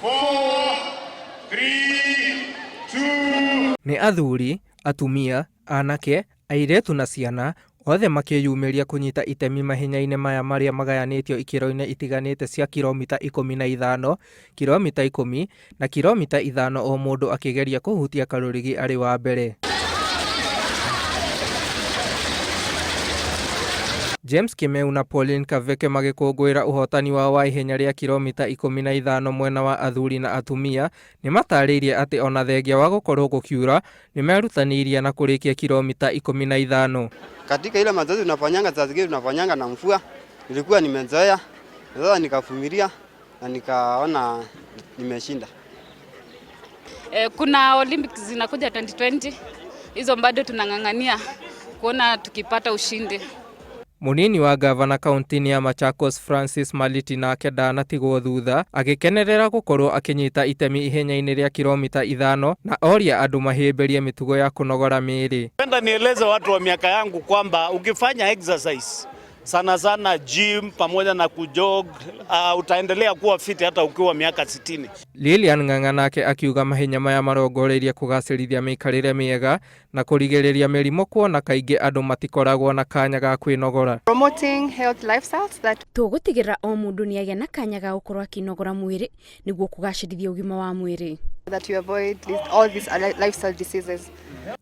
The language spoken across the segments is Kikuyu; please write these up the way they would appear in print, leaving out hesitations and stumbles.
4, 3, 2. Nĩ athuri, atumia, anake, airĩtu na ciana, othe makĩyumĩria kũnyita itemi mahenya-inĩ maya marĩa magayanĩtio ikĩro-inĩ itiganĩte cia kiromita 15, kiromita 10 na kiromita 5 o mũndũ akĩgeria kũhutia karũrigi arĩ wa mbere. James Kimeu na Pauline Kaveke magĩkũngũĩra ũhotani wao wa ihenya rĩa kiromita 15 mwena wa athuri na atumia nĩ matarĩirie atĩ ona thengia wa gũkorwo gũkiura nĩ merutanĩirie na kũrĩkia kiromita 15. Katika ile mazoezi tunafanyanga, saa zingine tunafanyanga na mvua, nilikuwa nimezoea sasa, nikavumilia na nikaona nimeshinda. Kuna Olympics zinakuja 2020, hizo bado tunang'ang'ania kuona tukipata ushindi. Mũnini wa gavana kaunti-inĩ ya Machakos Francis Maliti nake ndanatigwo thutha agĩkenerera gũkorwo akĩnyita itemi ihenya-inĩ rĩa kiromita 5 na oria andũ mahĩmbĩrie mĩtugo ya kũnogora mĩĩrĩ. Penda nieleze watu wa miaka yangu kwamba ukifanya exercise sana sana gym pamoja na kujog, utaendelea kuwa fit hata ukiwa miaka 60. Lilian Ng'ang'a nake akiuga mahenya maya marongoreirie kũgacĩrithia mĩikarĩre mĩega na kũrigĩrĩria mĩrimũ kuona kaingĩ andũ matikoragwo na kanya ga kwĩnogora. Promoting health lifestyles that Tũgũtigĩrĩra o mũndũ nĩagĩa na kanya ga gũkorwo akĩnogora mwĩrĩ nĩguo kũgacĩrithia ũgima wa mwĩrĩ. That you avoid all these lifestyle diseases.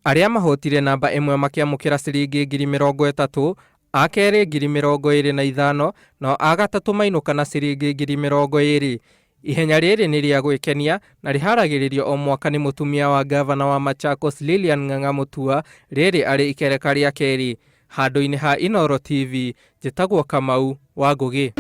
Arĩa mahotire namba 1 makĩamũkĩra ciringi 30,000, a kerĩ 25,000 nao a gatatũ mainũka na ciringi 20,000. Ihenya rĩrĩ nĩ rĩa gwĩkenia na rĩharagĩrĩrio o mwaka nĩ mũtumia wa gavana wa Machakos Lilian Ng'ang'a Mutua, rĩrĩ arĩ ikereka rĩa kerĩ. Handũ-inĩ ha Inooro TV, njĩtagwo Kamau wa Ngũgĩ.